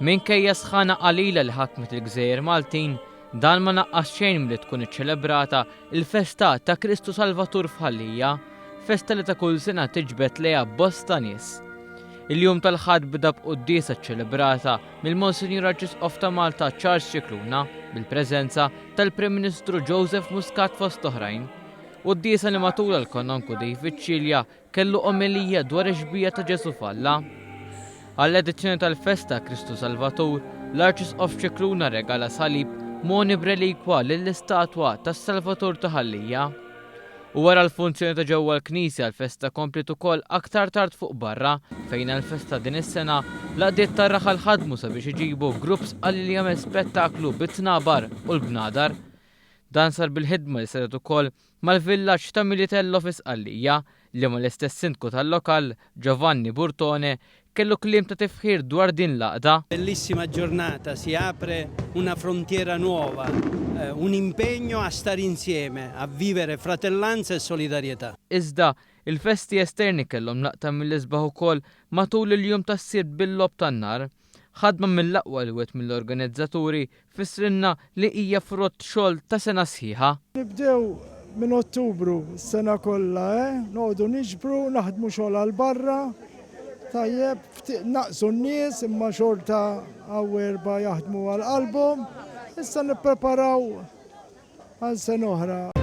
Minkejja sħana qalila li ħakmet il-gżejjer Maltin, dan ma naqqas xejn milli tkun iċċelebrata l-festa ta' Kristu Salvatur f'Ħal Lija, festa li ta' kull sena tiġbed lejha bosta nies. Il-jum tal-Ħadd beda b'quddiesa ċċelebrata mill-Monsinjur Arċisqof ta' Malta Charles Scicluna bil-preżenza tal-Prim Ministru Joseph Muscat fost oħrajn. Quddiesa li matulha l-Kanonku David Cilia Kellu omelija dwar ix-xbieha ta' Ġesù f'Alla. Għall-edizzjoni tal-festa Kristu Salvatur, l-Arċisqof Scicluna rregala salib mogħni b'relikwa lill-istatwa tas-Salvatur ta' Ħal Lija. U wara l-funzjoni ta' ġewwa l-knisja l-festa kompliet ukoll aktar tard fuq barra fejn għall-festa din is-sena l-għaqdiet tar-raħal ħadmu sabiex iġibu grupp Sqalli li jagħmel spettaklu bit-tnabar u l-bnadar. Dan sar bil-ħidma li saret ukoll mal-villaġġ ta' Militello fi Sqallija, liema l-istess sindku tal-lokal, Giovanni Burtone, kellu kliem ta' tifħir dwar din l-għaqda. Bellissima giornata, si apre una frontiera nuova, un impegno a stare insieme, a vivere fratellanza e solidarietà. Iżda, il-festi esterni kellhom laqta mill-isbaħ ukoll matul il-jum tas-Sibt bil-logħob tan-nar. Ħadma mill-aqwa li wieħed mill-organizzaturi fissrilna li hija frott xogħol ta' sena sħiħa. Nibdew minn Ottubru s-sena kollha, eh, noqogħdu niġbru, naħdmu xogħol għal barra, tajjeb, ftit naqsu n-nies imma xorta hawn erbgħa jaħdmu għal qalbhom. Issa nippreparaw għal sena oħra.